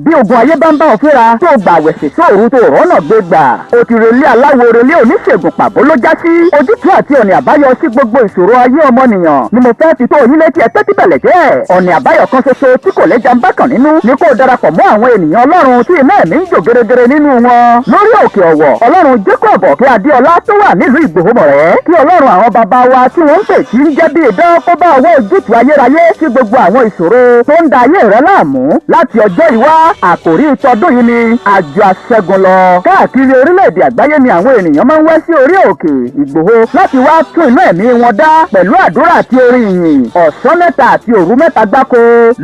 Bí ogun ayé bá ń bá ọ fínra, tó gbà wẹ̀sẹ̀ sóòru, tó rọ́nà gbé gbà, o ti relé aláwo, relé oníṣègùn, pàbó ló já sí. Ojútùú àti ọ̀nà àbáyọ sí gbogbo ìṣòro ayé ọmọnìyàn ni mo fẹ́ fi tó yín létí. Ẹ tẹ́tí bẹ̀lẹ̀ jẹ́. Ọ̀nà àbáyọ kan ṣoṣo tí kò lẹ́jà ń bá kàn nínú ni kó darapọ̀ mọ́ àwọn ènìyàn Ọlọ́run tí iná ẹ̀mí ń jò gẹ́rẹ́gẹ́rẹ́ nínú wọn lórí òkè ọ̀wọ̀ Ọlọ́run Jacob Ọ̀kẹ́ Adéọlá tó wà nílùú Ìgbòho Mọ̀rẹ́. Kí Ọlọ́run àwọn bàbá wa tí wọ́n ń pè tí ń jẹ́ bí idán kó bá ọwọ́ ojútùú ayérayé sí gbogbo àwọn ìṣòro tó ń da ayé rẹ láàmú láti ọjọ́ ìwá. Àkòrí ìtọ́dún yìí ni "Àjọ Aṣẹ́gun Lọ". Káàkiri orílẹ̀-èdè àgbáyé ni àwọn ènìyàn máa ń wá sí orí òkè Ìgbòho láti wá tún inú ẹ̀mí wọn dá pẹ̀lú àdúrà àti orin ìyìn ọ̀sán 3 àti òru 3 gbáko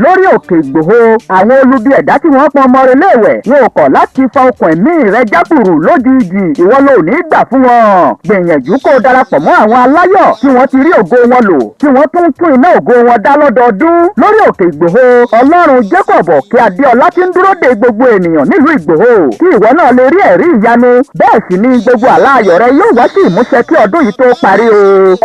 lórí òkè Ìgbòho. Àwọn olubi ẹ̀dá tí wọ́n pọn ọmọ rẹ̀ léèwẹ̀, wọn ò kọ̀ láti fa okùn ẹ̀mí rẹ̀ jábùrù lójijì. Ìwọ ló ní gbà fún wọn. Gbìyànjú kó o darapọ̀ mọ́ àwọn aláyọ̀ tí wọ́n ti rí ògo wọn lò, tí wọ́n tún tún iná ògo wọn dá lọ́dọọdún lórí òkè Ìgbòho. Ọlọ́run Jacob Ọ̀kẹ́ Adéọlá ti ń dúró de gbogbo ènìyàn nílùú Ìgbòho kí ìwọ náà lè rí ẹ̀rí ìyanu. Bẹ́ẹ̀ sì ni gbogbo àlá ayọ̀ rẹ yóò wá sí ìmúṣẹ kí ọdún yìí tó parí o.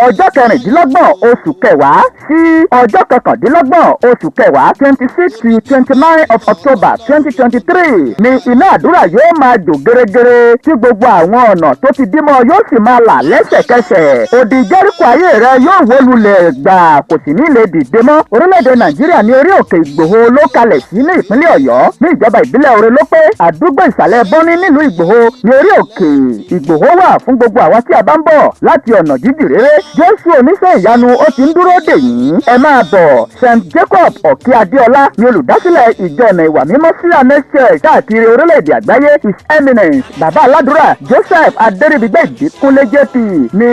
Ọjọ́ 26 oṣù kẹwàá sí ọjọ́ 29 oṣù kẹwàá, 26 to 29 of October 2023, ni iná àdúrà yóò máa jò gẹ́rẹ́gẹ́rẹ́, tí gbogbo àwọn ọ̀nà tó ti dímọ̀ yóò sì máa là lẹ́sẹ̀kẹsẹ̀. Odi Jẹ́ríkò ayé rẹ yóò wó lulẹ̀ gbà, kò sì ní lè dìde mọ́. Orílẹ̀-èdè Nàìjíríà ní orí òkè Ìgbòho ló kalẹ̀ sí, ní ìpínlẹ̀ Ọ̀yọ́, ní ìjọba ìbílẹ̀ Òre ló pé, àdúgbò Ìsàlẹ̀ Bọ́ní nílùú Ìgbòho ní orí òkè Ìgbòho wà. Fún gbogbo àwa tí a bá ń bọ̀ láti ọ̀nà jíjìn réré, Jésù oníṣẹ́ ìyanu ó ti ń dúró dè yín. Ẹ máa bọ̀. St Jacob Ọ̀kí Adéọlá ní olùdásílẹ̀ ìjọ Ọ̀nà Ìwà Mímọ́ sí Church káàkiri orílẹ̀-èdè àgbáyé. His Eminence Bàbá Aládùúrà Joseph Adéríbigbé Ìbíkúnlé JP ní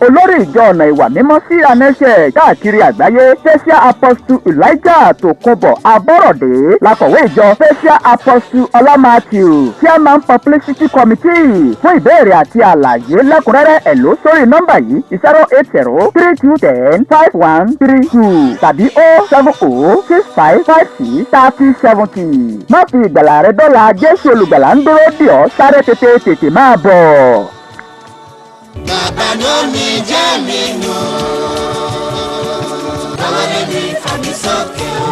olórí ìjọ Ọ̀nà Ìwà Mímọ́ sí Church káàkiri àgbáyé. Special Apostle Elijah Tòkunbọ̀ Abọ́rọ̀dé lakọ̀wé ìjọ. Special Apostle Ọlá Matthew, chairman, publicity committee. Fún ìbéèrè àti àlàyé lẹ́kùnrẹ́rẹ́, ẹ̀ ló sórí nọ́mbà yìí: 08032105132 tàbí 07065563070. Má fi ìgbàlà rẹ dọ́là. Jésù olùgbàlà ń dúró dì ọ́. Sáré tètè, tètè máa bọ̀. Bàbá ló ní jẹ́ mi nù. Káwọ́lé mi fà mí sókè o.